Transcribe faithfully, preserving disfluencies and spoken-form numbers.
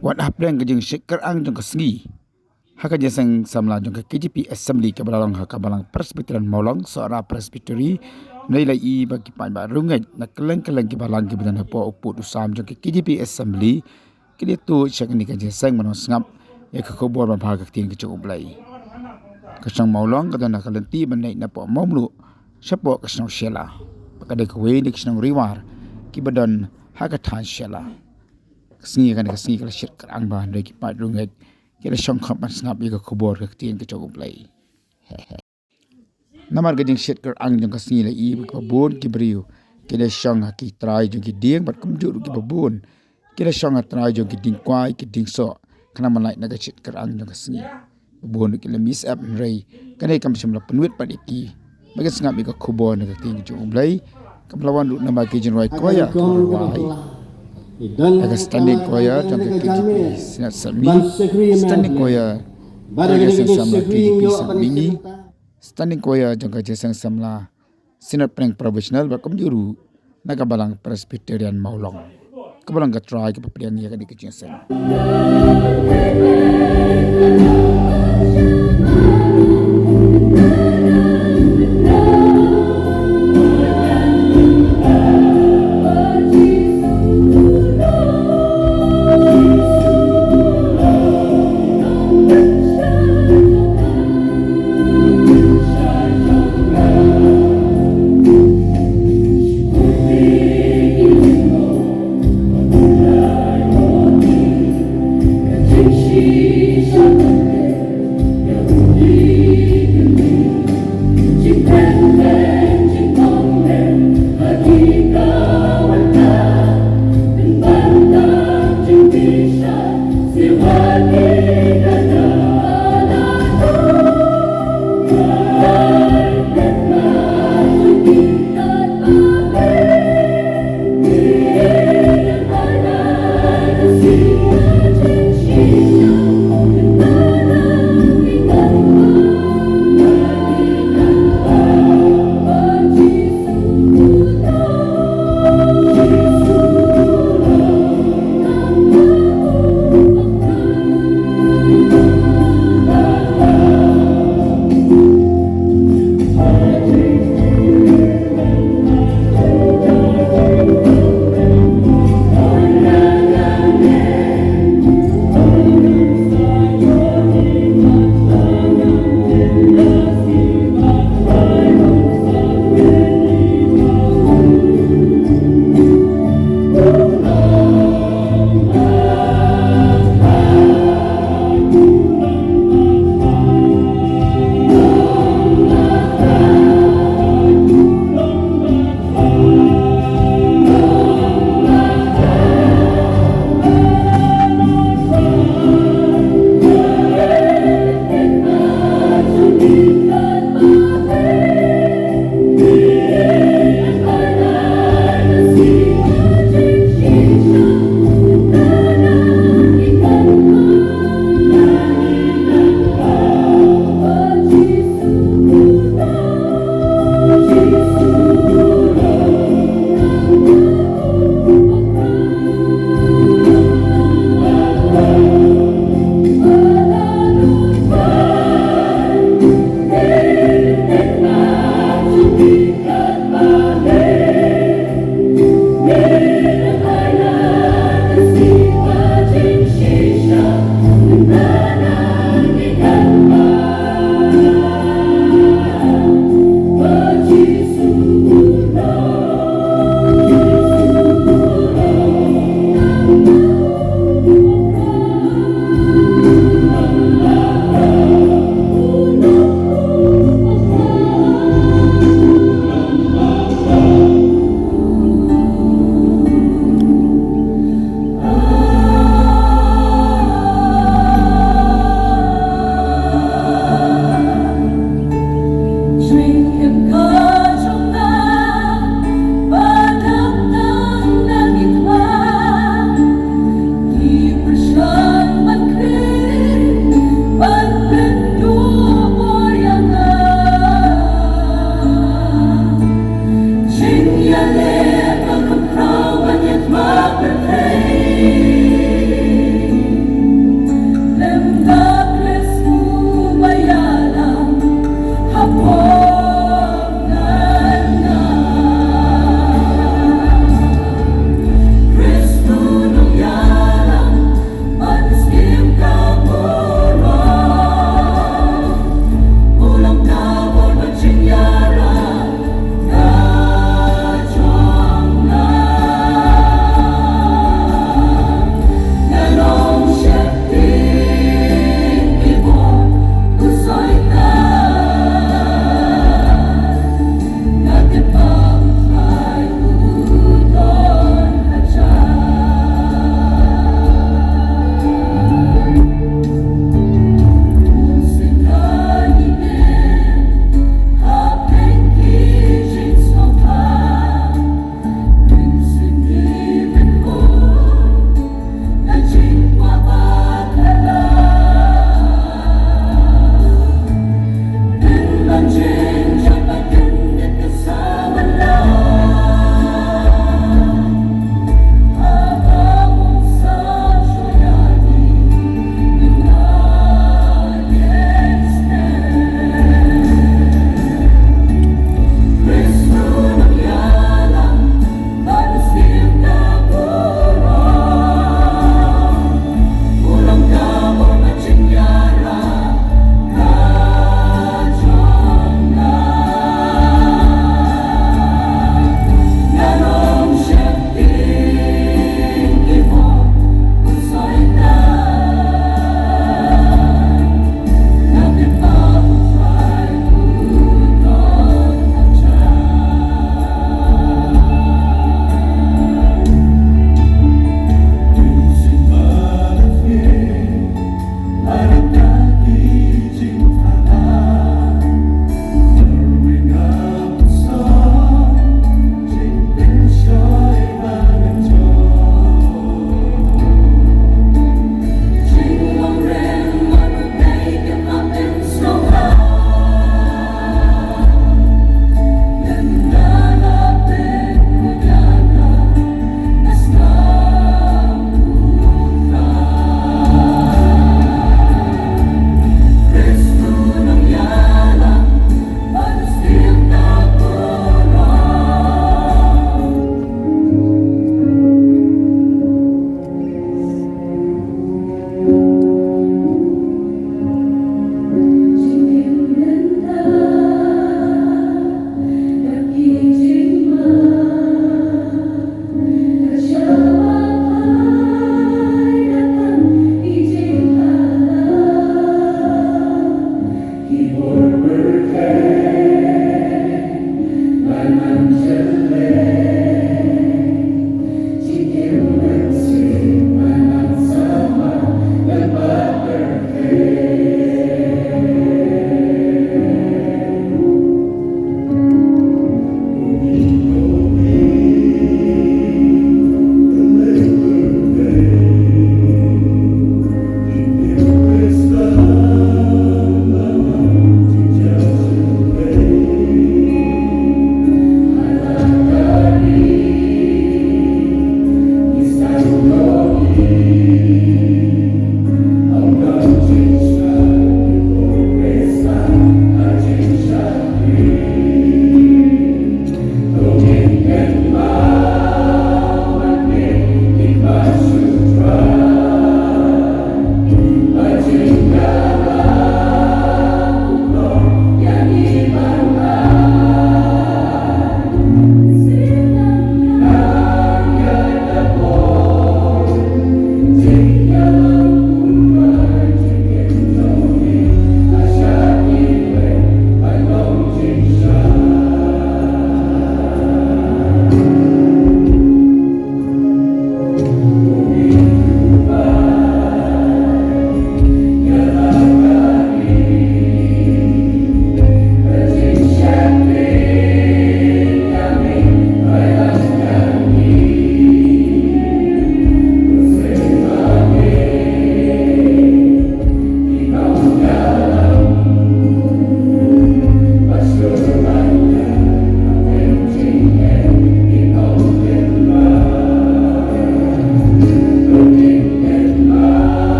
Wat hapdeng ka jingshit kyrang jong ka sngi, ha ka jingïaseng samla jong ka K J P Assembly kaba la long ha ka Balang Presbyterian Mawlong, Sohra Presbytery, hynrei la ïohi ba ki paidbah riewngeit na kylleng kylleng ki balang kiba don hapoh u pud u sam jong ka K J P Assembly ki la ïathuh sha kane ka jingïaseng ban wan sngap ïa ka khubor ba bha ka ktien ka jong U Blei. Ka shnong Mawlong ka don ha ka lynti ban leit napoh Mawmluh shapoh ka shnong Shella, bad ka dei kawei na ki shnong Ri War kiba don ha ka thaiñ Shella. Ka sngi, kane ka sngi ka la shit kyrang bha, hynrei ki paid riewngeit ki la shong khop ban sngap ïa ka khubor ka ktien ka jong U Blei. Namar ka jingshit kyrang jong ka sngi la ïohi ba kiba bun ki briew ki la shong ha ki trai jong ki dieng bad kumjuh ruh kiba bun ki la shong ha trai jong ki dieng kwai, ki dieng soh, khnang ban lait na ka shit kyrang jong ka sngi. Ba bun ruh ki la mih syep, hynrei kane kam shym la pynwit pat ïa ki ba kin sngap ïa ka khubor na ka ktien ka jong U Blei, kaba la wan ruh namar ki jingrwai choir kiba rwai da ka standing choir jong ka K J P Synod Sepngi, standing choir jong ka jingïaseng samla K J P Sepngi, standing choir jong ka jingïaseng samla Synod Pdeng Provisional bad kumjuh ruh na ka Balang Presbyterian Mawlong. Kaba long ka trai kaba pdiang ïa kane ka jingïaseng.